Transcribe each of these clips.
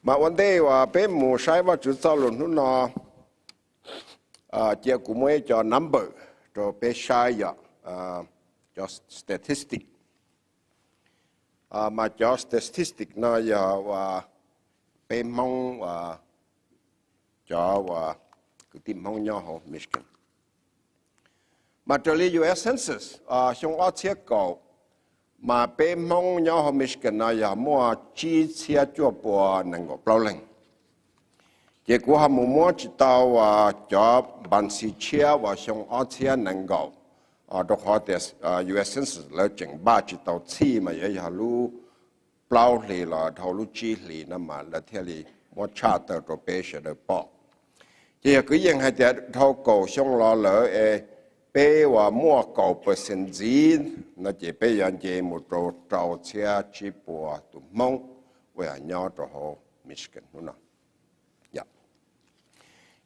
Mas ua ntej uas peb mus saib Vajtswv txoj lus hnub no, cia kuv muab ib co number rau peb saib yom, cov statistic. Mas cov statistic no yog uas peb Hmoob, cov uas kwv tij Hmoob nyob hauv Michigan. Mas raws li U S Census xyoo ob txhiab kaum, mas peb Hmoob nyob hauv Michigan no yog muaj tsib txhiab cuaj pua nees nkaum plaub leeg. Ces kuv ho mus muab tsis tau cov npas ntxhi tshiab uas xyoo ob txhiab nees nkaum, rau qhov tias U S Census lawv tseem npaj tsis tau txhij mas yuav yog lub plaub hlis los dhau lub tsib hlis no mas lawv thiaj li muab tshaj tawm rau peb sawv daws pom. Ces yog kwv yees hais tias dhau kaum xyoo los lawm es peb uas muaj kaum percent ntxiv no ces peb yuav nce mus rau rau txhiab tsib puas tus Hmoob uas yog nyob rau hauv Michigan hnub no.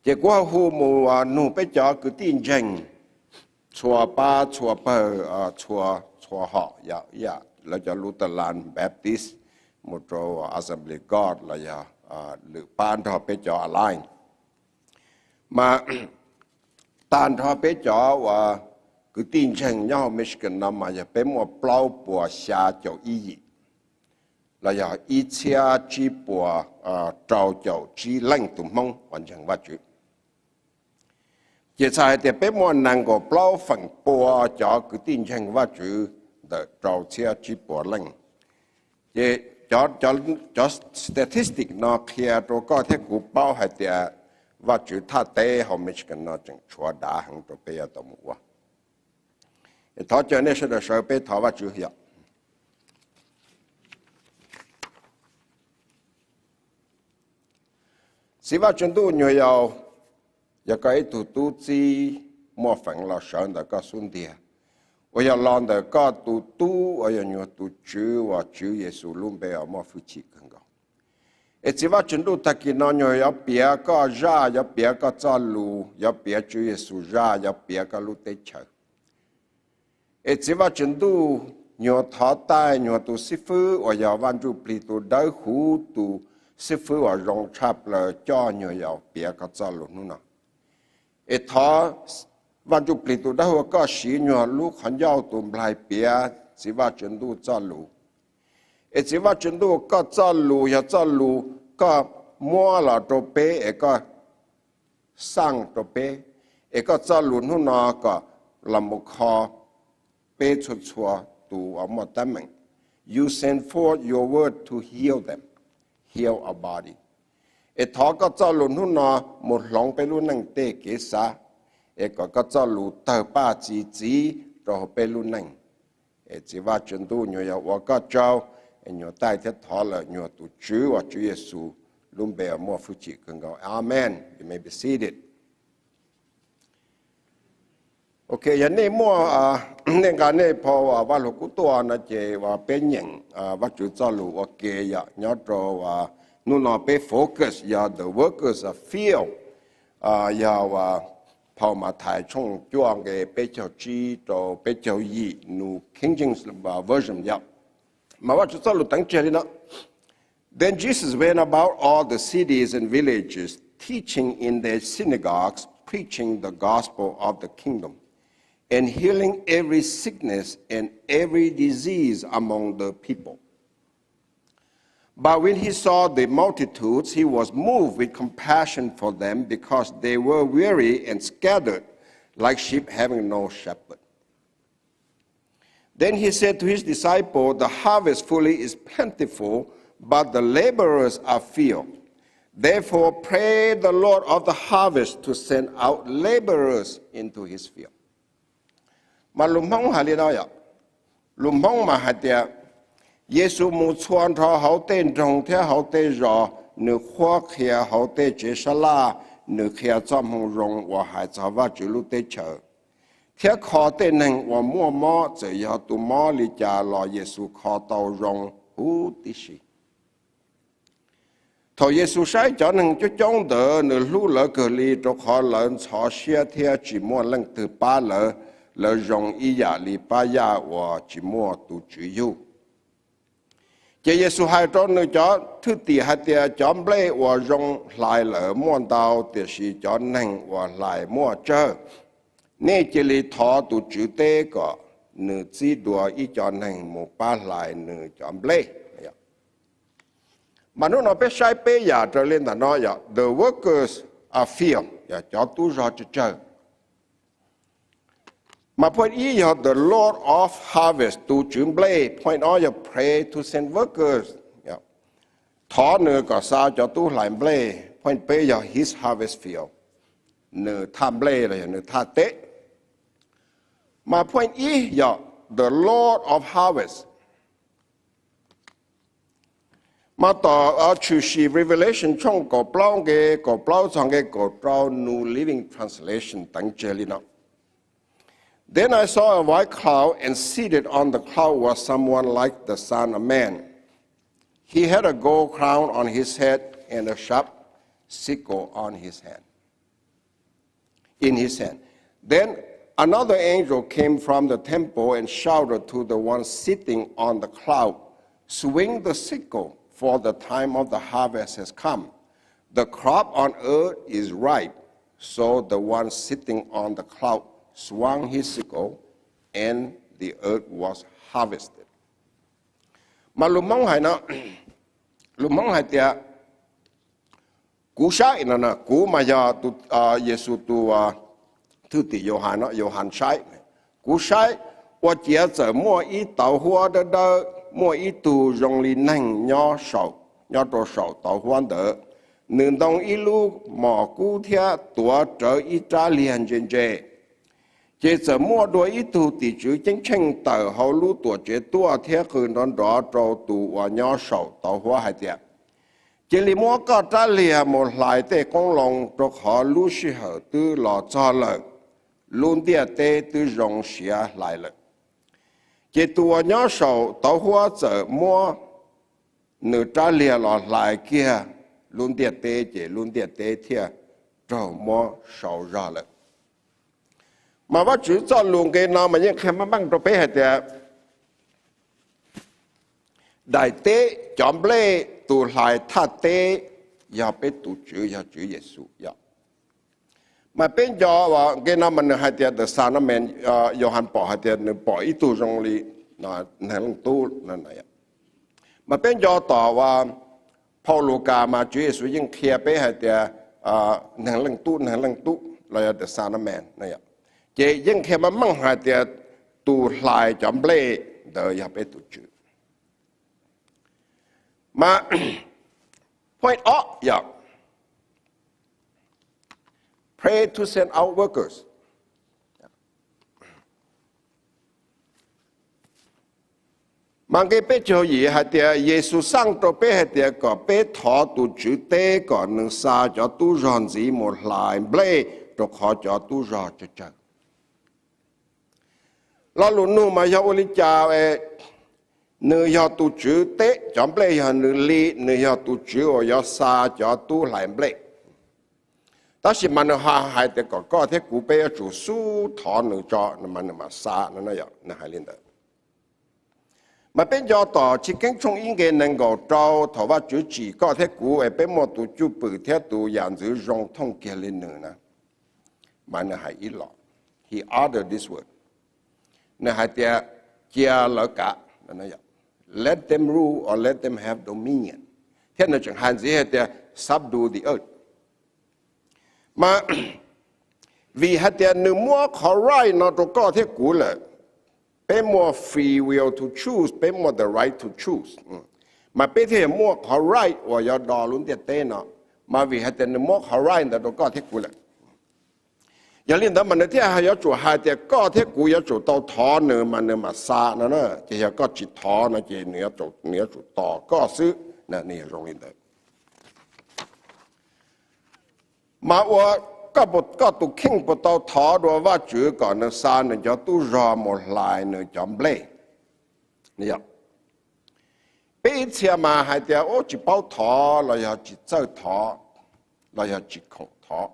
Ces kuv ho hu mus nug peb cov kwv tij ntseeg txhua pab txhua pawg, txhua txhua hom, lawv cov Lutheran, Baptist, mus rau Assembly of God los yog lwm pab nrog peb cov Alliance. Mas tag nrho peb cov uas kwv tij ntseeg nyob hauv Michigan no mas yog peb muaj plaub puas xya caum ib yim, los yog ib txhiab tsib puas rau caum tsib leej tus Hmoob uas ntseeg Vajtswv. Ces txhais hais tias peb muaj nees nkaum plaub feem pua cov kwv tij ntseeg Vajtswv ntawm rau txhiab tsib puas leej. Ces cov statistic no qhia rau koj thiab kuv paub hais tias Vajtswv thaj teb hauv Michigan no tseem tshuav dav heev rau peb yuav tau mus ua. Thov caw nej sawv daws sawv peb thov Vajtswv yom. Txiv Vaj Tswv Ntuj nyuag yaus, yog koj ib tug tub txib muaj feem los sawv ntawm koj xub ntiag, uas yog los ntawm koj tus tub uas yog nyuag tus tswv uas Tswv Yexus lub npe uas muaj hwj chim kawg nkaus. Es Txiv Vaj Tswv Ntuj, tag kis no nyuag yuav piav koj zaj, yuav piav koj txoj lus, yuav piav Tswv Yexus zaj, yuav piav koj lub teb chaws. Es Txiv Vaj Tswv Ntuj, nyuag thov taij nyuag tus xib fwb uas yog Vaj Ntsujplig tus Dawbhuv tus xib fwb uas zoo tshaj plaws coj nyuag yaus piav koj txoj lus hnub no. Es thov Vaj Ntsujplig tus Dawbhuv koj siv nyuag lub qhov ncauj tus nplaig piav Txiv Vaj Tswv Ntuj txoj lus. Es Txiv Vaj Tswv Ntuj, koj txoj lus yog txoj lus koj muab los rau peb es koj xaj rau peb, es koj txoj lus hnub no kom los mus kho peb txhua txhua tus uas muaj teeb meem. You send forth your word to heal them, heal our body. Es thov koj txoj lus hnub no mus hloov peb lub neej tej kev xav, es kom koj txoj lus tawg paj txi txiv rau hauv peb lub neej. Es Txiv Vaj Tswv Ntuj, nyuag yog ua koj tsaug, es nyuag taij thiab thov lawm nyuag tus Tswv uas Tswv Yexus lub npe uas muaj hwj chim kawg nkaus. Amen. You may be seated. Ok, yog nej muaj, nej nqa nej phau Vaj Lug Kub tuaj no ces peb nyeem Vajtswv txoj lus ua ke yom, nyob rau hnub no peb focus yog The Workers of Field, yog phau Mathais tshooj cuaj nqe peb caug tsib rau peb caug yim, New King James Version yom. Mas Vajtswv txoj lus teev tseg li no: Then Jesus went about all the cities and villages, teaching in their synagogues, preaching the gospel of the kingdom, and healing every sickness and every disease among the people. But when he saw the multitudes, he was moved with compassion for them, because they were weary and scattered, like sheep having no shepherd. Then he said to his disciples, The harvest fully is plentiful, but the laborers are few. Therefore pray the Lord of the harvest to send out laborers into his field. Mas lus Hmoob hais li no yom, lus Hmoob mas hais tias Yexus mus txhua nrho hauv tej nroog thiab hauv tej zos, nws qhuab qhia hauv tej tsev sab laj, nws qhia txoj moo zoo uas hais txog Vajtswv lub teb chaws, thiab kho tej neeg uas muaj mob, txawm yog tus mob li cas los Yexus kho tau zoo huv tib si. Thaum Yexus saib cov neeg coob coob ntawd, nws hlub lawv kawg li, rau qhov lawv ntxhov siab thiab tsis muaj leej twg pab lawv, lawv zoo ib yam li pab yaj uas tsis muaj tus tswv yug. Ces Yexus hais rau nws cov thwj tim hais tias, Cov nplej uas zoo hlais lawm muaj ntau, tiam sis cov neeg uas hlais muaj tsawg. Nej cia li thov tus tswv teb kom nws txib dua ib co neeg mus pab hlais nws cov nplej. Mas hnub no peb saib peb yam raws li ntawm no yog the workers are few, yog cov tub zog tsawg tsawg. Mas point ib yog the Lord of harvest, tus tswv nplej. Point ob yog pray to send workers, thov nws kom xa cov tub hlais nplej. Point peb yog his harvest field, nws thaj nplej los yog nws thaj teb. Mas point ib yog the Lord of harvest. Mas tom Tshwm Sim, Revelation, tshooj kaum plaub nqe kaum plaub txog nqe kaum rau, New Living Translation teev tseg li no: Then I saw a white cloud, and seated on the cloud was someone like the Son of Man. He had a gold crown on his head and a sharp sickle on his hand. In his hand. Then another angel came from the temple and shouted to the one sitting on the cloud, Swing the sickle, for the time of the harvest has come. The crop on earth is ripe. So the one sitting on the cloud swung his sickle, and the earth was harvested. Mas lus Hmoob hais no, lus Hmoob hais tias, kuv saib no, kuv mas yog Yexus tus thwj tim Yauhas no, Yauhas saib. Kuv saib, ua ciav txawm muaj ib tauv huab dawb dawb, muaj ib tug zoo li neeg nyob rau saum tauv huab ntawd. Nws ntoo ib lub mom kub thiab tuav rawv ib rab liag ntse ntse. Ces txawm muaj dua ib tug tim tswv ceeb tsheej tawm hauv lub Tuamtsev tuaj thiab qw nrov nrov rau tus uas nyob saum tauv huab hais tias, Cia li muab koj rab liag mus hlais tej qoob loo, rau qhov lub sij hawm twb los txog lawm, lub ntiaj teb twb zoo siav hlais lawm. Ces tus uas nyob saum tauv huab txawm muab nws rab liag los hlais kiag lub ntiaj teb, ces lub ntiaj teb thiaj raug muab sau zog lawm. Mas Vajtswv txoj lus nqe no mas yeej qhia meej meej rau peb hais tias daim teb, cov nplej, tus hlais thaj teb yog peb tus Tswv, yog Tswv Yexus yog. Mas peb nco nqe no mas nws hais tias the Son of Man, Yauhas pom hais tias nws pom ib tug zoo li neeg leej tub. Mas peb nco tom uas phau Lukas mas Tswv Yexus yeej qhia peb hais tias neeg leej tub, neeg leej tub los yog the Son of Man. Ces yeej qhia meej meej hais tias tus hlais cov nplej ntawd yog peb tus Tswv. Mas point ob yog pray to send out workers. Mas nqe peb caug yim hais tias Yexus xaj rau peb hais tias kom peb thov tus Tswv teb kom nws xa cov tub zog ntxiv mus hlais nplej, rau qhov cov tub zog tsawg tsawg. Lo lus nug mas yog ua li cas nws yog tus Tswv teb cov nplej, yog nws li nws yog tus Tswv uas yuav xa cov tub hlais nplej. Tab sis mas nws hais tias kom koj thiab kuv peb yuav tsum xub thov nws tso mas nws mam xa no, nws hais li ntawd. Mas peb nco tom Chiv Keeb tshooj ib nqe nees nkaum rau, thaum Vajtswv tsim koj thiab kuv es peb muaj tus cwj pwm thiab tus yam ntxwv zoo thooj kiag li nws na, mas nws hais ib los, He uttered this word, nws hais tias cia lawv kav, let them rule or let them have dominion, thiab nws tseem hais ntxiv hais tias subdue the earth. Mas vim hais tias nws muab qhov right no rau koj thiab kuv lawm, peb muaj free will to choose, peb muaj the right to choose, mas peb thiaj yuav muaj qhov right uas yuav do lub ntiaj teb no. Mas vim hais tias nws muab qhov right ntawd rau koj thiab kuv lawm, yog li ntawd mas nws thiaj yuav tsum hais tias koj thiab kuv yuav tsum tau thov nws mas nws mam xa no na. Ces yog koj tsis thov no ces nws yuav tsum tos koj xwb, nws zoo li ntawd. Mas ua koj tus kheej puas tau thov dua Vajtswv kom nws xa nws cov tub zog mus hlais nws cov nplej? Peb ib txhia mas hais tias ub tsis paub thov los yog tsis txawj thov los yog tsis khoom thov,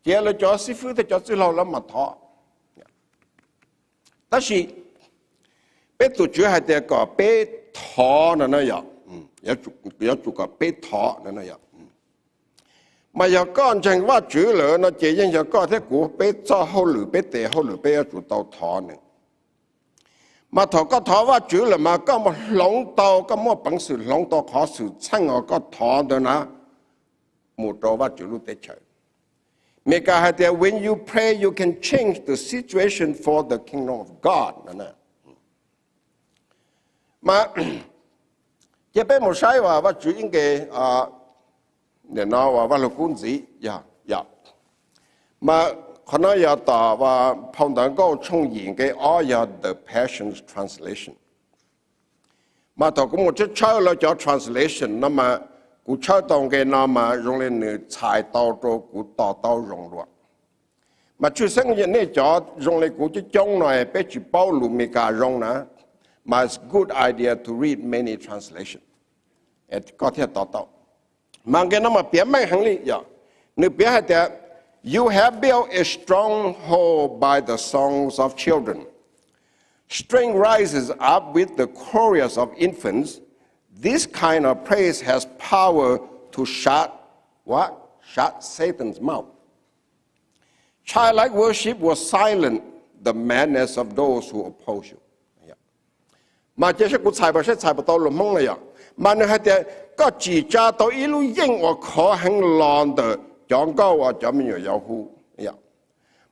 cia lawv cov xib fwb thiab cov txwj laug lawv mas thov. Tab sis peb tus Tswv hais tias kom peb thov no na yog, yuav tsum kom peb thov no na yog. Mas yog koj ntseeg Vajtswv lawm no ces yeej yog koj thiab kuv peb txoj hauj lwm, peb tes hauj lwm peb yuav tsum tau thov nws. Mas thaum koj thov Vajtswv lawm mas koj mus hloov tau, koj muaj peev xwm hloov tau qhov xwm txheej uas koj thov ntawd na mus rau Vajtswv lub teb chaws. Meskas hais tias when you pray you can change the situation for the kingdom of God no. Mas cia peb mus saib Vajtswv ib nqe, nim no Vaj Lug Kub ntxiv yog, mas qhov no yog tom Phau Ntawv Nkauj tshooj yim nqe ob yog the Passion Translation. Mas thaum kuv mus tshawb tshawb lawv cov translation no mas kuv tshawb tau nqe no mas zoo li nws txhais tau rau kuv to taub zoo dua. Mas tshwj xeeb nej cov zoo li kuv coob coob no peb tsis paub lus Meskas zoo na, mas it's good idea to read many translation, koj thiaj to taub. Mas nqe no mas piav meej heev li yog, nws piav hais tias, You have built a stronghold by the songs of children. Strength rises up with the chorus of infants. This kind of praise has power to shut, what? Shut Satan's mouth. Childlike worship will silence the madness of those who oppose you. Mas cia seb kuv txhais pas seb txhais puas tau lus Hmoob na yog. Mas nws hais tias koj tsim tsa tau ib lub yeej uas khov heev los ntawm cov nkauj uas cov me nyuam yaus hu.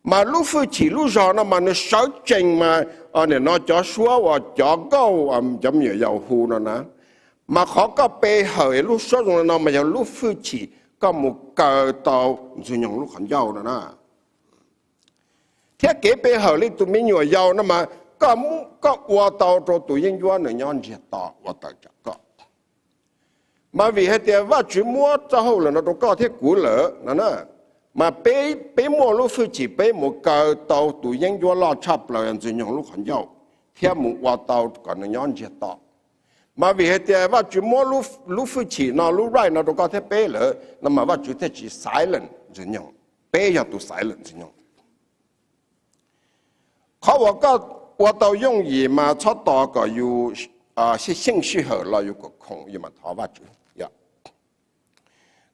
Mas lub hwj chim lub zog no mas nws sawv tsees mas nim no cov suab uas cov nkauj cov me nyuam yaus hu no na. Mas qhov koj pe hawm lub suab zoo li no mas yog lub hwj chim koj mus kaw tau Ntxwg Nyoog lub qhov ncauj no na. Thiab kev pe hawm li tus me nyuam yaus no mas koj ua tau rau tus yeeb ncuab nws nyob ntsiag to ua tawm tsam koj. Mas vim hais tias Vajtswv muab txoj hauj lwm no rau koj thiab kuv lawm no na, mas peb muaj lub hwj chim peb mus kaw tau tus yeeb ncuab loj tshaj plaws Ntxwg Nyoog lub qhov ncauj thiab mus ua tau kom nws nyob ntsiag to. Mas vim hais tias Vajtswv muab lub hwj chim no, lub right no rau koj thiab peb lawm no mas Vajtswv thiaj tsis silence Ntxwg Nyoog, peb yog tus silence Ntxwg Nyoog. Qhov uas koj ua tau yooj yim mas txhob tos kom yus xyeej sij hawm los yus kom khoom yus mam thov Vajtswv.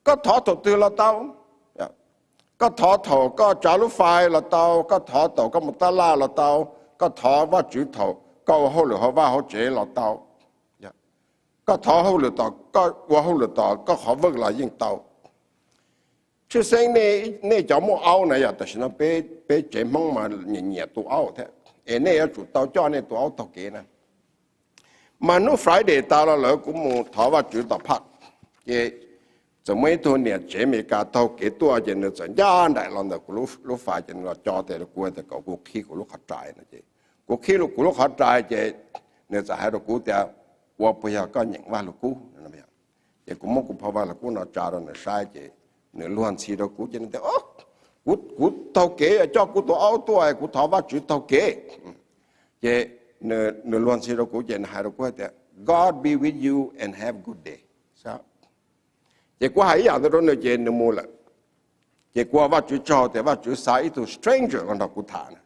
Koj thov thaum twg los tau. Koj thov thaum koj tsav lub fais los tau, koj thov thaum koj mus tab laj los tau, koj thov Vajtswv thaum koj ua hauj lwm hauv vaj hauv tsev los tau, koj thov hauj lwm tom koj ua hauj lwm tom koj qhov vwj los yeej tau. Tshwj xeeb nej cov muaj aub na yog, tam sim no peb tsev Hmoob mas nyiam nyiam tu aub thiab, es nej yuav tsum tau coj nej tus aub taug kev na. Mas hnub Friday tas los lawm kuv mus thov Vajtswv tom phaj, ces txawm muaj ib tug niam tsev Amelikas taug kev tuaj ces nws txawm ncaj nraim los ntawm kuv lub fais ces nws los co tes rau kuv tias kom kuv qhib kuv lub qhov rais no ces kuv qhib kuv lub qhov rais ces nws txawm hais rau kuv tias, Ua puas yog koj nyeem Vaj Lug Kub? Ces kuv muab kuv phau Vaj Lug Kub no tsa rau nws saib ces nws luag ntxhi rau kuv ces nws tias, Kuv taug kev coj kuv tus aub tuaj, kuv thov Vajtswv taug kev. Ces nws luag ntxhi rau kuv ces nws hais rau kuv tias, God be with you and have good day. Ces kuv hais ib yam ntawd rau nws ces nws mus lawm. Ces kuv ua Vajtswv tsaug tias Vajtswv xa ib tug stranger los nrog kuv tham na.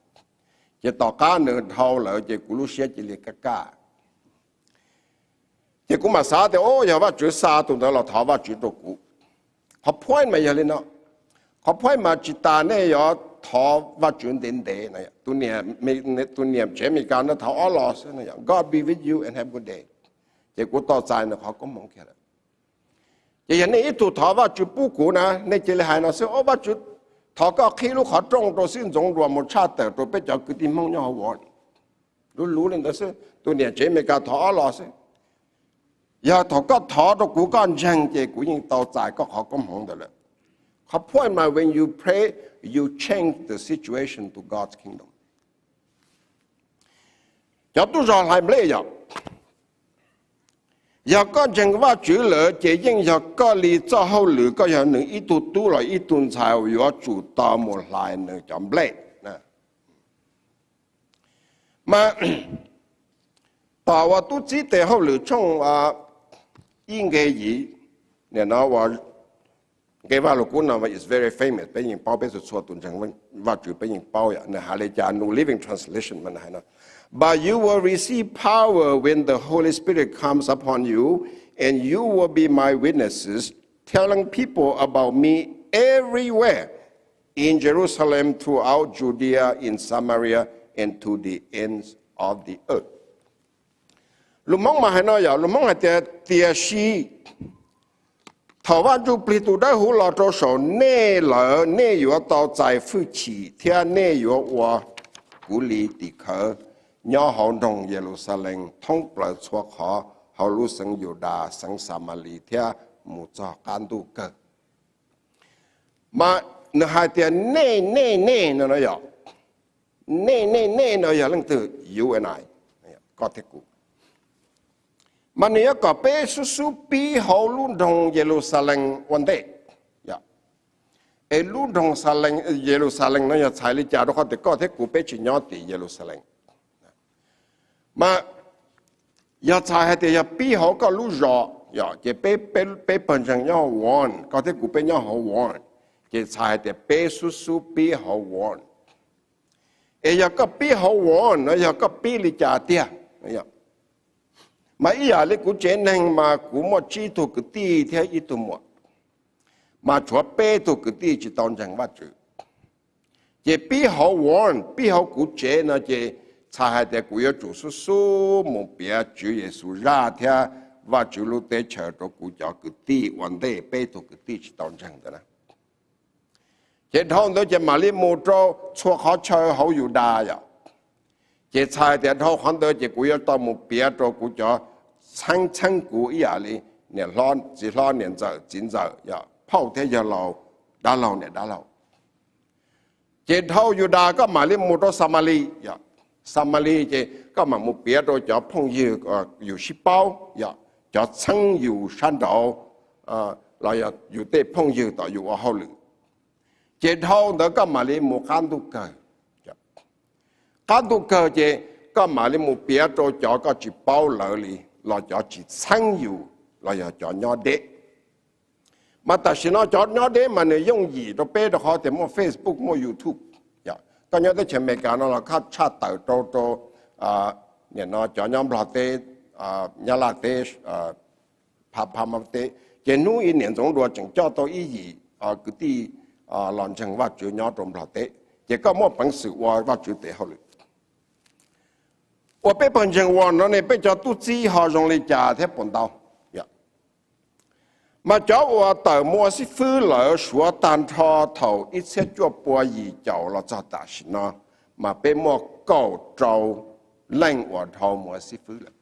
Ces tom qab nws dhau lawm ces kuv lub siab cia li kaj kaj. Ces kuv mam xav tias, O, yog Vajtswv xa tus ntawd los thov Vajtswv rau kuv. Qhov point mas yog li no. Qhov point mas tsis tas nej yuav thov Vajtswv ntev ntev. Tus niam tsev Amelikas no thov ob los xwb, God be with you and have good day. Ces kuv tau txais nws qhov koob hmoov kiag lawm. Ces yog nej ib tug thov Vajtswv pub kuv na, nej cia li hais no xwb, O, Vajtswv, thov koj qhib lub qhov rooj rau Xib Ntxoov Nruas mus tshaj tawm rau peb cov kwv tij Hmoob nyob hauv Ward. Luv luv li ntawd xwb, tus niam tsev Amelikas thov ob los xwb. Yog thaum koj thov rau kuv koj ntseeg ces kuv yeej tau txais koj qhov koob hmoov ntawd lawm. Qhov point mas when you pray, you change the situation to God's kingdom. Cov tub zog hlais nplej yog, yog koj ntseeg Vajtswv lawm ces yeej yog koj li txoj hauj lwm, koj yog nws ib tug tub los ib tug ntxhais uas yuav tsum tau mus hlais nws cov nplej. Mas tom uas tub txib tes hauj lwm tshooj ib nqe yim, nim no uas Nqe Vajluskub no is very famous, peb yeej paub, peb txhua txhua tus ntseeg Vajtswv peb yeej paub yom. Nws hais li cas? New Living Translation mas nws hais no: But you will receive power when the Holy Spirit comes upon you, and you will be my witnesses, telling people about me everywhere in Jerusalem, throughout Judea, in Samaria, and to the ends of the earth. Lus Hmoob mas hais no yom, lus Hmoob hais tias, tiam sis thaum Vaj Ntsujplig tus Dawbhuv los rau saum nej lawm, nej yuav tau txais hwj chim, thiab nej yuav ua kuv li tim khawv nyob hauv nroog Yeluxalees, thoob plaws txhua qhov hauv lub xeev Yudas, xeev Xamalis, thiab mus txog qab ntuj kawg. Mas nws hais tias nej, nej, nej no yog, nej, nej, nej no yog leej twg? You and I, koj thiab kuv. Mas nws yuav kom peb xub xub pib hauv lub nroog Yeluxalees ua ntej. Es lub nroog Yeluxalees no yog txhais li cas? Rau qhov tias koj thiab kuv peb tsis nyob tim Yeluxalees. Mas yog txhais hais tias yog pib hauv koj lub zos, yog ces peb, peb pawg ntseeg nyob hauv Warren, koj thiab kuv peb nyob hauv Warren, ces txhais hais tias peb xub xub pib hauv Warren. Es yog koj pib hauv Warren no yog koj pib li cas tiag? Mas ib yam li kuv tsev neeg mas kuv muaj tsib tug kwv tij thiab ib tug muam, mas tshuav peb tug kwv tij tsis tau ntseeg Vajtswv. Ces pib hauv Warren, pib hauv kuv tsev no ces txhais hais tias kuv yuav tsum xub xub mus piav Tswv Yexus zaj thiab Vajtswv lub teb chaws rau kuv cov kwv tij ua ntej peb tug kwv tij tsis tau ntseeg ntawd na. Ces dhau ntawd ces mam li mus rau txhua qhov chaw hauv Yudas yom. Ces txhais tias dhau qhov ntawd ces kuv yuav tau mus piav rau kuv cov txheeb txheeb kuv ib yam li niam hlob, txiv hlob, niam ntxawm, txiv ntxawm, yog phauj thiab yawg laus, dab laug, niam dab laug. Ces dhau Yudas koj mam li mus rau Xamalis, Xamalis ces koj mam mus piav rau cov phooj ywg yus sib paub, yog cov txheeb yus sab nraud, los yog yus tej phooj ywg tom yus ua hauj lwm. Ces dhau ntawd koj mam li mus qab ntuj kawg. Qab ntuj kawg ces koj mam li mus piav rau cov koj tsis paub lawv li, los cov tsis txheeb yus, los yog cov nyob deb. Mas tam sim no cov nyob deb mas nws yooj yim rau peb rau qhov tias muaj Facebook, muaj YouTube. Koj nyob teb chaws Amelikas no los koj tshaj tawm rau, rau nim no cov nyob Nplog teb, Nyab Laj teb, Pha, Pha Mas teb, ces hnub ib niam ntxoov dua tseem coj tau ib yim kwv tij los ntseeg Vajtswv nyob rau Nplog teb, ces koj muaj peev xwm ua Vajtswv tes hauj lwm. Ua peb pawg ntseeg ua no ne, peb cov tub txib ho zoo li cas thiab puas ntau? Mas cov uas tawm mus ua xib fwb lawm suav tag nrho thaum ib txhiab cuaj pua yim caum los txog tam sim no, mas peb muaj kaum rau leej uas dhau mus ua xib fwb lawm.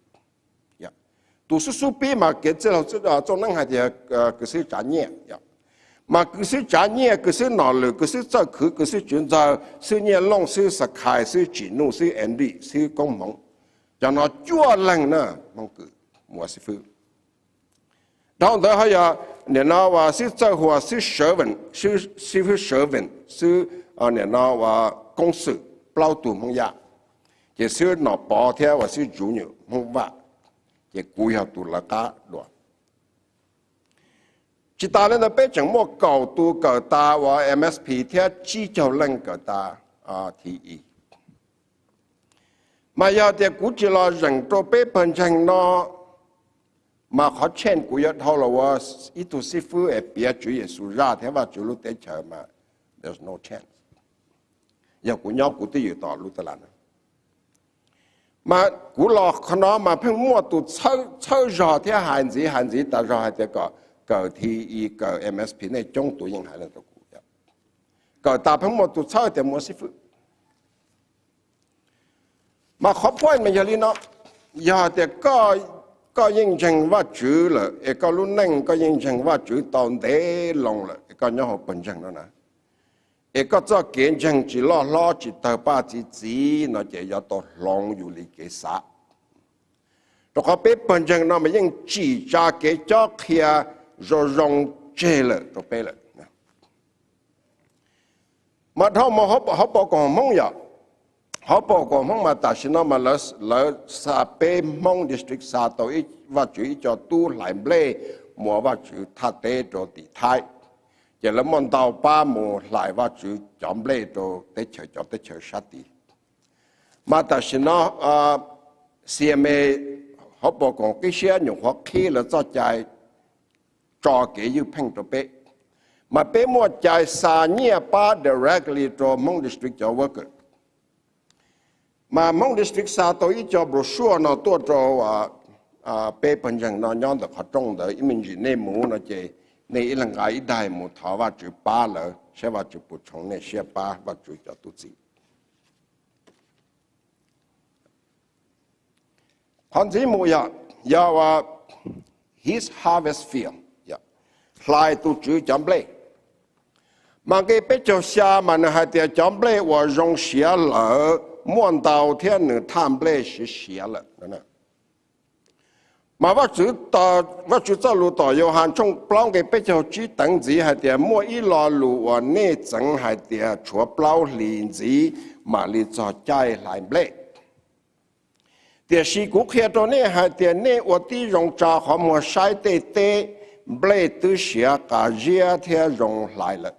Tus xub xub pib mas kev txwj laug Txooj Neeb hais tias kwv xwb Tsav Nyiaj. Mas kwv xwb Tsav Nyiaj, kwv xwb Nom Lwm, kwv xwb Txawj Khwv, kwv xwb Tswv Ntxawg, xwb Nyiaj Looj, xwb Xakhais, xwb Tsim Nuj, xwb Andy, xwb Koob Hmoov. Cov no cuaj leeg na, Hmoob Kws mus ua xib fwb. Dhau ntawd ho yog nim no uas xwb Txawj Huas, xwb Sawv Veem, xwb, xwb Sawv Veem, xwb nim no uas Koob Xwm, plaub tug Hmoob Yaj. Ces xwb Nom Pov thiab uas xwb Tsuv Nyuj Hmoob Vaj, ces kuv yog tus lawv qab dua. Tsis tas li ntawd peb tseem muaj kaum tus kawm tas uas M S P thiab tsib caug leej kawm tas T E. Mas yog tias kuv tsis los zeem rau peb pawg ntseeg no, mas qhov tshej kuv yuav dhau los ua ib tug xib fwb es piav Tswv Yexus zaj thiab Vajtswv lub teb chaws mas there's no chance. Yog kuv nyob kuv twb ywm tom lub taj las no. Mas kuv los qhov no mas pheej muaj tus txhawb zog thiab hais ntxiv hais ntxiv tas zog hais tias kom kawm T E, kawm M S P, nej coob tus yeej hais li rau kuv. Kawm tas pheej muaj tus txhawb tias mus ua xib fwb. Mas qhov point mas yog li no, yog tias koj yeej ntseeg Vajtswv lawm es koj lub neej koj yeej ntseeg Vajtswv tau ntev loo lawm es koj nyob hauv pawg ntseeg no na, es koj txoj kev ntseeg tsis loj hlob tsis tawg paj txi txiv no ces yuav tau hloov yus li kev xav. Rau qhov peb pawg ntseeg no mas yeej tsim tsa kev cob qhia zoo zoo tseg lawm rau peb lawm. Mas dhau mus hauv paus koom Hmoob yom, hauv paus koom Hmoob mas tam sim no mas lawv xa peb Hmoob district xa tau Vajtswv ib co tub hlais nplej mus ua Vajtswv thaj teb rau tim Thaib. Ces lawv muaj ntau pab mus hlais Vajtswv cov nplej rau teb chaws, cov teb chaws sab tid. Mas tam sim no C M A hauv pos koom qib siab nyuam qhuav qhib lawv txoj cai tso kev ywj pheej rau peb, mas peb muaj cai xa nyiaj pab directly rau Hmoob district cov worker. Mas Hmoob district xa tau ib co brochure no tuaj rau peb pawg ntseeg no nyob ntawm qhov rooj ntawd, ib me ntsis nej mus no ces nej ib leeg nqa ib daim mus thov Vajtswv pab lawv, saib Vajtswv puas tshoov nej siab pab Vajtswv cov tub txib. Qhov ntxiv mus yog, yog His harvest field, hlais tus Tswv cov nplej. Mas nqe peb caug xya mas nws hais tias cov nplej uas zoo siav lawm muaj ntau thiab nws thaj nplej siav siav lawm. Mas Vajtswv txoj lus tom Yauhas tshooj plaub nqe peb caug tsib teev ntxiv hais tias muaj ib lo lus uas nej txeev hais tias tshuav plaub hlis ntxiv mam li txog caij hlais nplej. Tiam sis kuv qhia rau nej hais tias nej ua tib zoo tsa qhov muag saib tej teb, nplej twb siav qas ziab thiab zoo hlais lawm.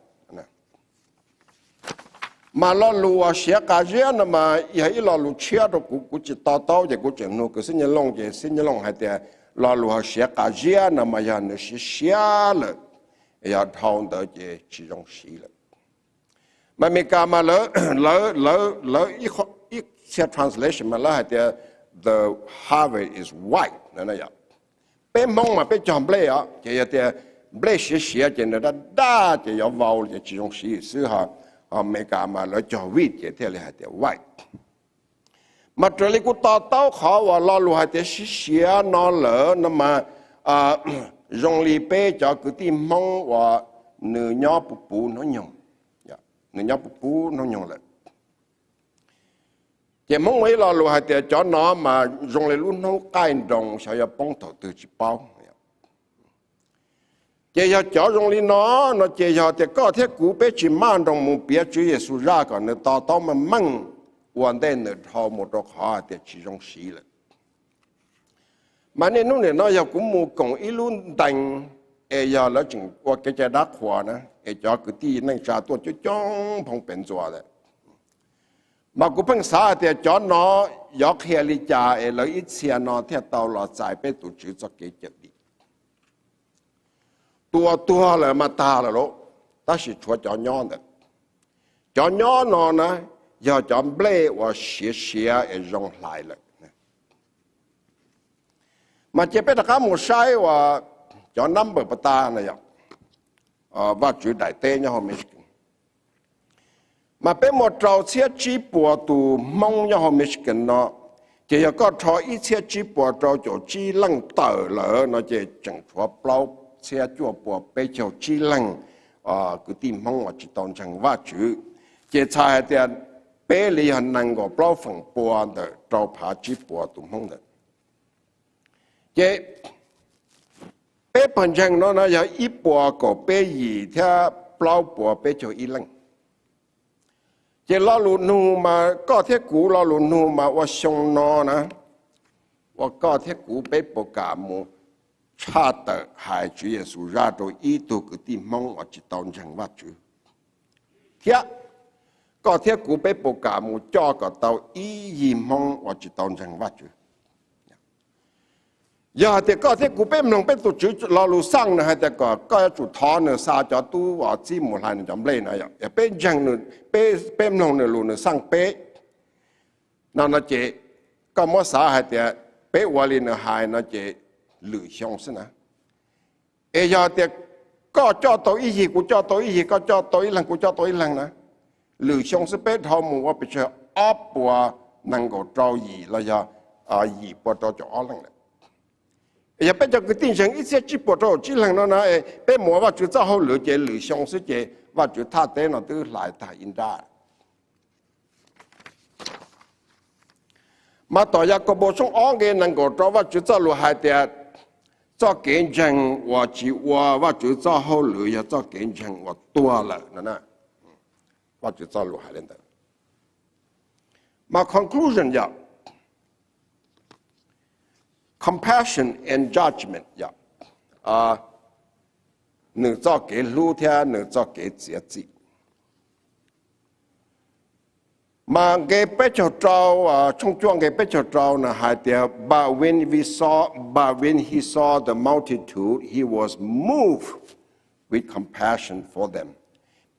Mas lo lus uas siav qas ziab no mas yog ib lo lus tshiab rau kuv, kuv tsis to taub ces kuv tseem nug kwv Xib Nyij Looj ces Xib Nyij Looj hais tias lo lus siav qas ziab no mas yog nws siav siav lawm, yog dhau ntawd ces tsis zoo siv lawm. Mas Amelikas mas lawv, lawv ib txhia translation mas lawv hais tias the harvest is white. Peb Hmoob mas peb cog nplej os, ces yog tias nplej siav siav ces nws daj daj ces yuav vau ces tsis zoo siv xwb. Ho Amelikas mas lawv cog wheat ces thiaj li hais tias white. Mas raws li kuv to taub qhov uas lo lus hais tias siav siav no lawm no mas zoo li peb cov kwv tij Hmoob uas nws nyob puv puv hnub nyoog, nws nyob puv puv hnub nyoog lawm. Ces Hmoob muaj ib lo lus hais tias cov no mas zoo li lub hnub qaij nroos xyov yuav poob thaum twg tsis paub. Ces yog cov zoo li no, no ces yog tias koj thiab kuv peb tsis maj nroos mus piav Tswv Yexus zaj kom nws to taub meej meej ua ntej nws dhau mus rau qhov hais tias tsis zoo siv lawm. Mas niaj hnub nim no yog kuv mus koom ib lub ntees es yog lawv tseem ua kev cai dab qhuas na, es cov kwv tij neej tsa tuaj coob coob phoo pem ntxuas lawm. Mas kuv pheej xav hais tias cov no yuav qhia li cas es lawv ib txhia no thiaj tau los txais peb tus Tswv txoj kev cawm dim. Tus uas tuag lawm mas tag lawm lauj, tab sis tshuav cov nyob ntawd. Cov nyob no na, yog cov nplej uas siav siav es zoo hlais lawm. Mas ces peb rov qab mus saib uas cov number pas tas na yom, Vajtswv daim teb nyob hauv Michigan. Mas peb muaj rau txhiab tsib puas tus Hmoob nyob hauv Michigan no, ces yog koj rho ib txhiab tsib puas rau caum tsib leej tawm lawm no ces tseem tshuav plaub txhiab cuaj puas peb caug tsib leeg kwv tij Hmoob uas tsis tau ntseeg Vajtswv. Ces txhais hais tias peb li yog nees nkaum plaub feem pua ntawm rau phav tsib puas tus Hmoob ntawd. Ces peb pawg ntseeg no na yog ib puas kaum peb yim thiab plaub puas peb caug ib leej. Ces lo lus nug mas koj thiab kuv lo lus nug mas ua xyoo no na, ua koj thiab kuv peb puas kam mus tshaj tawm hais Tswv Yexus zaj rau ib tug kwv tij Hmoob uas tsis tau ntseeg Vajtswv, thiab koj thiab kuv peb puas kam mus coj kom tau ib yig Hmoob uas tsis tau ntseeg Vajtswv. Yog hais tias koj thiab kuv peb mloog peb tus Tswv lo lus xaj nws hais tias kom koj yuav tsum thov nws xa cov tub uas txib mus hlais nws cov nplej no, yog peb ntseeg, peb mloog nws lus nws xaj peb no no ces koj muab xav hais tias peb ua li nws hais no ces lwm xyoo xwb na. Es yog tias koj coj tau ib yig, kuv coj tau ib yig, koj coj tau ib leeg, kuv coj tau ib leeg na, lwm xyoo xwb peb dhau mus ua pes tsawg ob puas nees nkaum rau yim los yog yim puas rau caum ob leej lawm. Yog peb cov kwv tij ntseeg ib txhiab tsib puas rau caum tsib leeg no na, peb mus ua Vajtswv txoj hauj lwm ces lwm xyoo xwb ces Vajtswv thaj teb no twb hlais tag ib nrab. Mas tom Yakaunpaus tshooj ob nqe nees nkaum rau Vajtswv txoj lus hais tias txoj kev ntseeg uas tsis ua Vajtswv txoj hauj lwm yog txoj kev ntseeg uas tuag lawm no. Vajtswv txoj lus hais li ntawd. Mas conclusion yog compassion and judgment yog nws txoj kev hlub thiab nws txoj kev txiav txim. Mas nqe peb caug rau, tshooj cuaj nqe peb caug rau na hais tias, but when we saw, but when he saw the multitude, he was moved with compassion for them,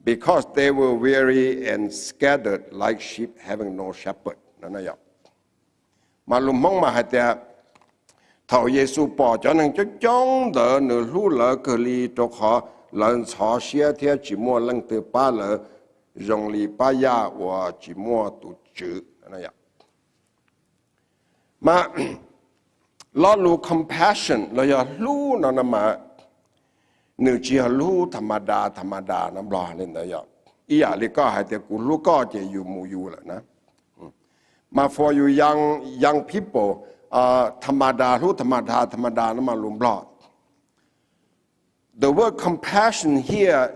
because they were weary and scattered like sheep having no shepherd. Mas lus Hmoob mas hais tias, thaum Yexus pom cov neeg coob coob ntawd nws hlub lawv kawg li rau qhov lawv ntxhov siab thiab tsis muaj leej twg pab lawv, zoo li pab yaj uas tsis muaj tus tswv. Mas lo lus compassion los yog hlub no no mas nws tsis yog hlub tha ma da tha ma da no Nplog li ntawd yom. Ib yam li koj hais tias kuv hlub koj ces yus mus yus lawm na. Mas for you young, young people, tha ma da, hlub tha ma da, tha ma da no mas lus Nplog. The word compassion here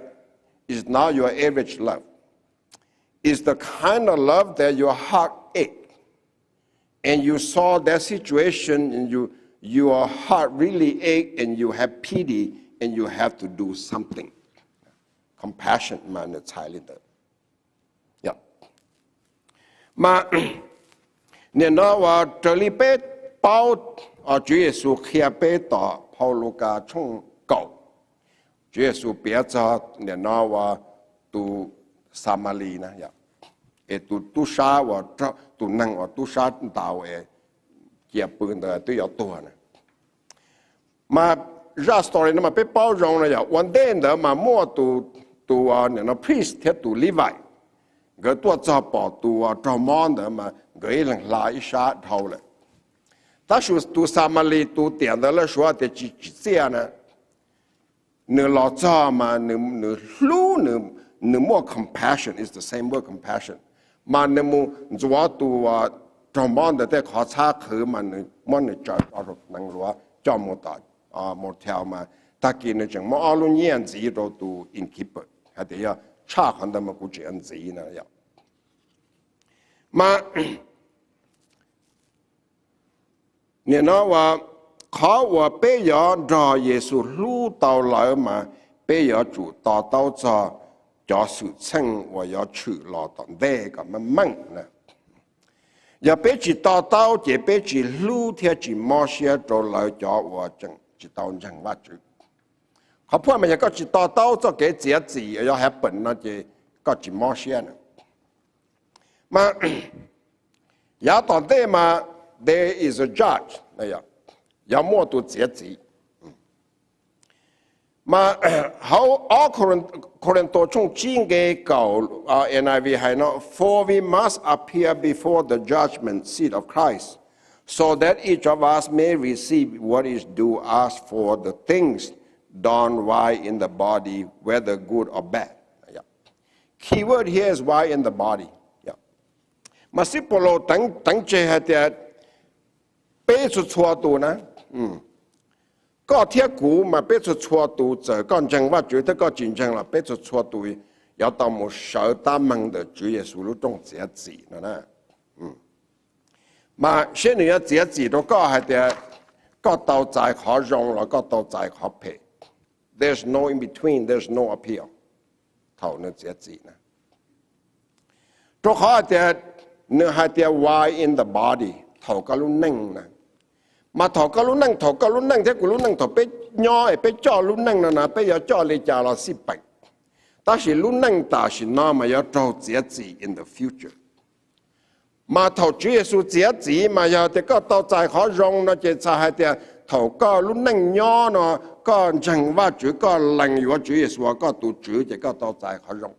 is not your average love. It's the kind of love that your heart ache and you saw that situation and you, your heart really ache and you have pity and you have to do something. Compassion mas nws txhais li ntawd. Mas nim no uas raws li peb paub, Tswv Yexus qhia peb tom phau Lukas tshooj kaum, Tswv Yexus piav txog nim no uas tus Xamalis na, es tus tub sab uas, tus neeg uas tub sab ntaus es cia pw ntawd twb yuav tuag na. Mas zaj story no mas peb paub zoo no yog ua ntej ntawd mas muaj tus, tus nim no priest thiab tus Levi, nkawd tuaj txog pom tus raug mob ntawd mas nkawd ib leeg hla ib sab dhau lawm. Tab sis tus Xamalis tus tiam ntawd lawv suav tias tsis tsim txiaj na, nws los txog mas nws hlub, nws muaj compassion, is the same word compassion, mas nws mus ntxuav tus raug mob ntawd tej qhov txhab qhwv mas nws muab nws tsaws rau hneev luav coj mus tom motel mas tag kis nws tseem muab ob lub nyiaj ntxiv rau tus innkeeper hais tias yog tshaj qhov ntawd mas kuv tseem ntxiv na yom. Mas nim no uas qhov uas peb yuav nrog Yexus hlub tau lawv mas peb yuav tsum to taub txog cov xwm txheej uas yuav tshwm los tom ntej kom meej meej na. Yog peb tsis to taub ces peb tsis hlub thiab tsis mob siab rau lawv cov uas tseem tsis tau ntseeg Vajtswv. Qhov phuaj mas yog koj tsis to taub txoj kev txiav txim uas yuav happen no ces koj tsis mob siab na. Mas yav tom ntej mas there is a judge, yuav muaj tus txiav txim. Mas hauv ob Korinto tshooj tsib nqe kaum, N I V hais no, for we must appear before the judgment seat of Christ, so that each of us may receive what is due us for the things done while in the body, whether good or bad. Key word here is while in the body. Mas xib Paulus teev tseg hais tias peb txhua txhua tus na, koj thiab kuv mas peb txhua txhua tus, txawm koj ntseeg Vajtswv thiab koj tsis ntseeg los peb txhua txhua tus yuav tau mus sawv tab meeg ntawm Tswv Yexus lub rooj txiav txim no na. Mas seb nws yuav txiav txim rau koj hais tias koj tau txais qhov zoo los koj tau txais qhov phem. There's no in between, there's no appeal thaum nws txiav txim na. Rau qhov hais tias nws hais tias while in the body, thaum koj lub neej na. Mas thaum koj lub neej, thaum koj lub neej thiab kuv lub neej, thaum peb nyob es peb coj lub neej no na, peb yuav coj li cas los xij peem. Tab sis lub neej tam sim no mas yuav raug txiav txim in the future. Mas thaum Tswv Yexus txiav txim mas yog tias koj tau txais qhov zoo no ces txhais hais tias thaum koj lub neej nyob no koj ntseeg Vajtswv, koj lees yuav Tswv Yexus ua koj tus Tswv ces koj tau txais qhov zoo.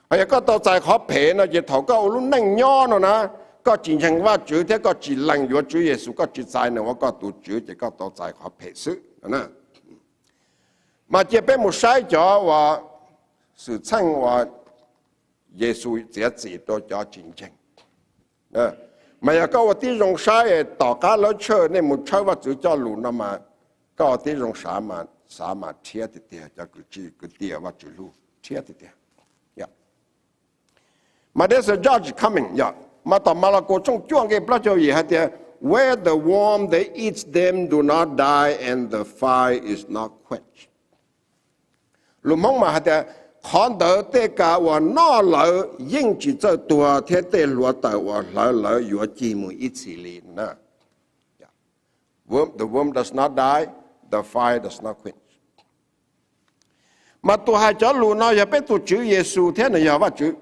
Ho yog koj tau txais qhov phem no ces thaum koj ua lub neej nyob no na, koj tsis ntseeg Vajtswv thiab koj tsis lees yuav Tswv Yexus, koj tsis txais nws ua koj tus Tswv ces koj tau txais qhov phem xwb. Mas cia peb mus saib cov uas xwm txheej uas Yexus txiav txim rau cov tsis ntseeg. Mas yog koj ua tib zoo saib tom qab lawv tshawj, nej mus tshawb Vajtswv coj lus no mas koj ua tib zoo xav mas rhiab tiag tiag, cov kwv tij kwv tij Vajtswv hlub, rhiab tiag tiag. Mas there's a judge coming, yog. Mas tom Malakaus tshooj cuaj nqe plaub caug yim hais tias, where the worm that eats them do not die and the fire is not quenched. Lus Hmoob mas hais tias qhov ntawd tej kas uas noj lawm yeej tsis txawj tuag thiab tej hluav taws uas hlawv lawv yuav cig mus ib txhis li na. The womb does not die, the fire does not quench. Mas tus hais cov lus no yog peb tus Tswv Yexus thiab nws yog Vajtswv.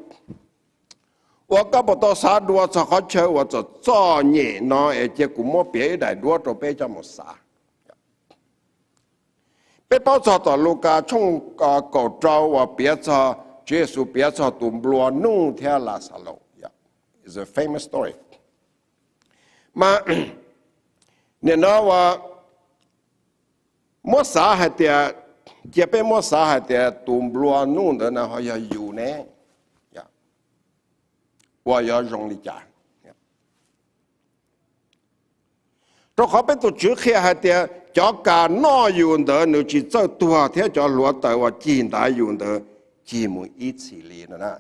Uas koj puas tau xav dua txog qhov chaw uas txom txom nyem no es cia kuv muab piav ib daim duab rau peb coj mus xav. Peb paub txog tom Lukas tshooj kaum rau uas piav txog, Tswv Yexus piav txog tus nplua nuj thiab Laxalus. It's a famous story. Mas nim no uas muab xav hais tias, cia peb muab xav hais tias tus nplua nuj ntawd na ho yog yus ne, uas yuav zoo li cas? Rau qhov peb tus Tswv qhia hais tias cov kas noj yus ntawd nws tsis txawj tuag thiab cov hluav taws uas cig ntawd yus ntawd cig mus ib txhis li no na.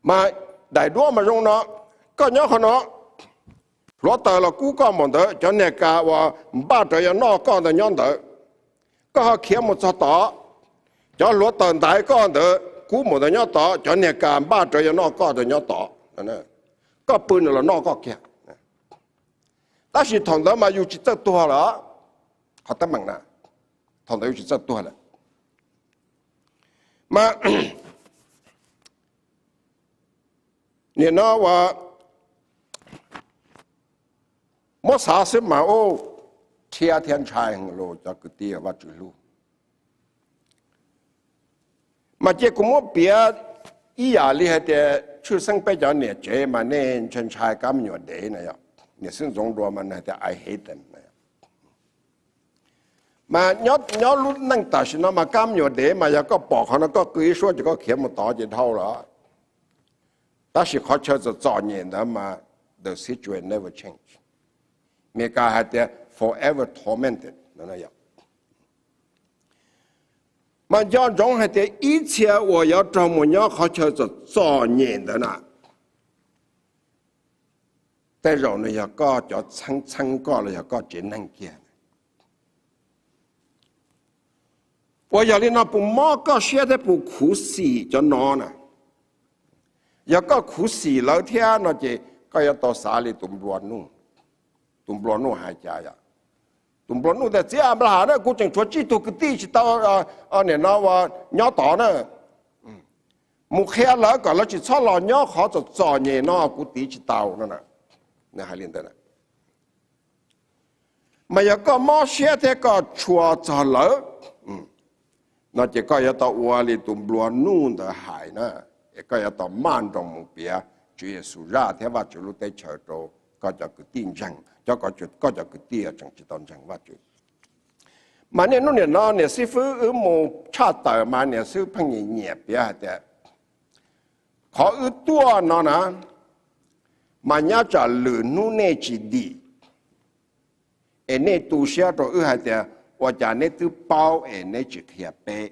Mas daim duab mas zoo no, koj nyob qhov no, hluav taws los kub koj npaum ntawd, cov niag kas uas npaj rawv yuav noj koj ntawd nyob ntawd. Koj ho khiav mus txog tod, cov hluav taws ntaiv koj ntawd kub npaum ntawd nyob tod, cov niag kas npaj rawv yuav noj koj ntawd nyob tod. Koj pw nws los noj koj kiag. Tab sis thaum ntawd mas yus tsis txawj tuag lawm, qhov teeb meem na, thaum ntawd yus tsis txawj tuag lawm. Mas nim no uas muab xav xwb mas ub, thiab thiab ntshai heev los cov kwv tij Vajtswv hlub. Mas cia kuv muab piav ib yam li hais tias tshwj xeeb peb cov niam tsev mas nej ntshai ntshai kab me nyuam dev na yom. Niam xib ntxoov dua mas nws hais tias I hate them. Mas nyob lub neej tam sim no mas kab me nyuam dev mas yog koj pom qhov no koj qw ib suab ces koj khiav mus tod ces dhau lawm. Tab sis qhov chaw txom txom nyem ntawd mas the situation never change. Meskas hais tias forever tormented. Mas nco ntsoov hais tias ib txhia uas yuav raug mus nyob qhov chaw txom txom nyem ntawd na, tej zaum nws yog koj cov txheeb txheeb koj los yog koj tsev neeg kiag. Uas yog li no puas mob koj siab thiab puas khuv xim cov no na? Yog koj khuv xim lawv thiab no ces koj yuav tau xav li tus nplua nuj. Tus nplua nuj hais cas yom? Tus nplua nuj tias txiv Anplaham na, kuv tseem tshuav tsib tug kwv tij tsis tau, nim no nyob tod na, mus qhia lawv kom lawv tsis txhob los nyob qhov txom txom nyem no, kuv tiv tsis tau no. Nws hais li ntawd. Mas yog koj mob siab thiab koj tshua txog lawv no ces koj yuav tau ua li tus nplua nuj ntawd hais na, es koj yuav tau maj nroos mus piav Tswv Yexus zaj thiab Vajtswv lub teb chaws rau koj cov kwv tij ntseeg, cov, koj cov kwv tij tseem tsis tau ntseeg Vajtswv. Mas niaj hnub nim no niam xib fwb wb mus tshaj tawm mas niam xib fwb pheej nyiam nyiam piav hais tias qhov wb tuaj no na, mas nyab tsam lwm hnub nej tsis dim es nej tu siab rau wb hais tias ua cas neb twb paub es neb tsis qhia peb.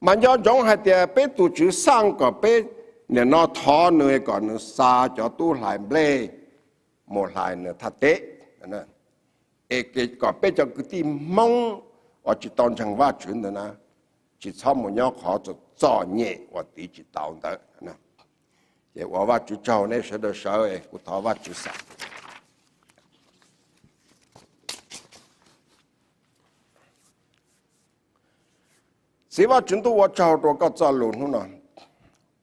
Mas nco ntsoov hais tias peb tus Tswv xaj kom peb nim no thov nws kom nws xa cov tub hlais nplej mus hlais nws thaj teb, es kom peb cov kwv tij Hmoob uas tsis tau ntseeg Vajtswv ntawd na, tsis txhob mus nyob qhov txom nyem uas tiv tsis tau ntawd. Ces ua Vajtswv tsaug, nej sawv daws sawv, kuv thov Vajtswv xav. Txiv Vajtswv ntuj, ua tsaug rau koj txoj lus hnub no,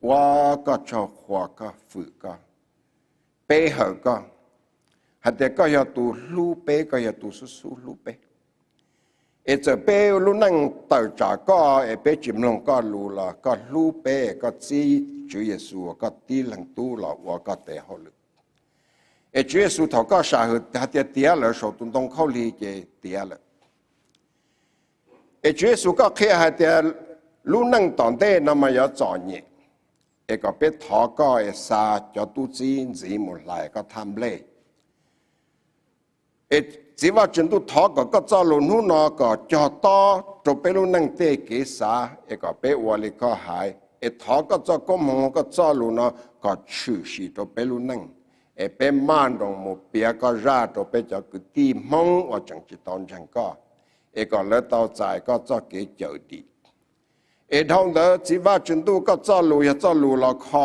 ua koj tsaug, qhuas koj, fwm koj, pe hawm koj, hais tias koj yog tus hlub peb, koj yog tus xub xub hlub peb. Es txawm peb lub neej tawm tsam koj es peb tsis mloog koj lus los koj hlub peb, koj txib Tswv Yexus, koj tib leeg tub los ua koj tes hauj lwm. Es Tswv Yexus thaum koj sam hwm hais tias tiav lawm saum tus ntoo khaub lig ces tiav lawm. Es Tswv Yexus koj qhia hais tias lub neej tom ntej no mas yuav txom nyem, es kom peb thov koj es xa cov tub txib ntxiv mus hlais koj thaj nplej. Es txiv Vajtswv ntuj, thov kom koj txoj lus hnub no kom cog tob rau peb lub neej tej kev xav, es kom peb ua li koj hais. Es thov koj txoj koob hmoov, koj txoj lus no kom tshwm sim rau peb lub neej, es peb maj nroos mus piav koj zaj rau peb cov kwv tij Hmoob uas tseem tsis tau ntseeg koj. es kom lawv tau txais koj txoj kev cawm dim. Es dhau ntawd Txiv Vaj Tswv Ntuj, koj txoj lus yog txoj lus los kho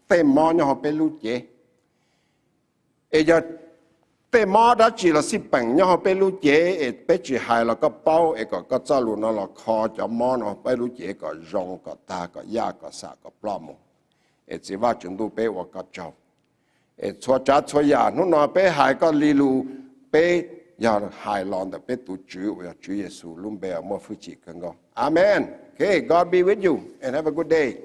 tej mob nyob hauv peb lub cev. Es yog tej mob dab tsi los xij peem nyob hauv peb lub cev es peb tsis hais los koj paub, es kom koj txoj lus no los kho cov mob no peb lub cev kom zoo, kom tag, kom yaj, kom xam, kom ploj mus. Es Txiv Vaj Tswv Ntuj, peb ua koj tsaug. Es txhua tsav txhua yam hnub no peb hais koj li lus, peb yog hais los ntawm peb tus Tswv uas yog Tswv Yexus lub npe uas muaj hwj chim kawg nkaus. Amees. Okay, God be with you and have a good day.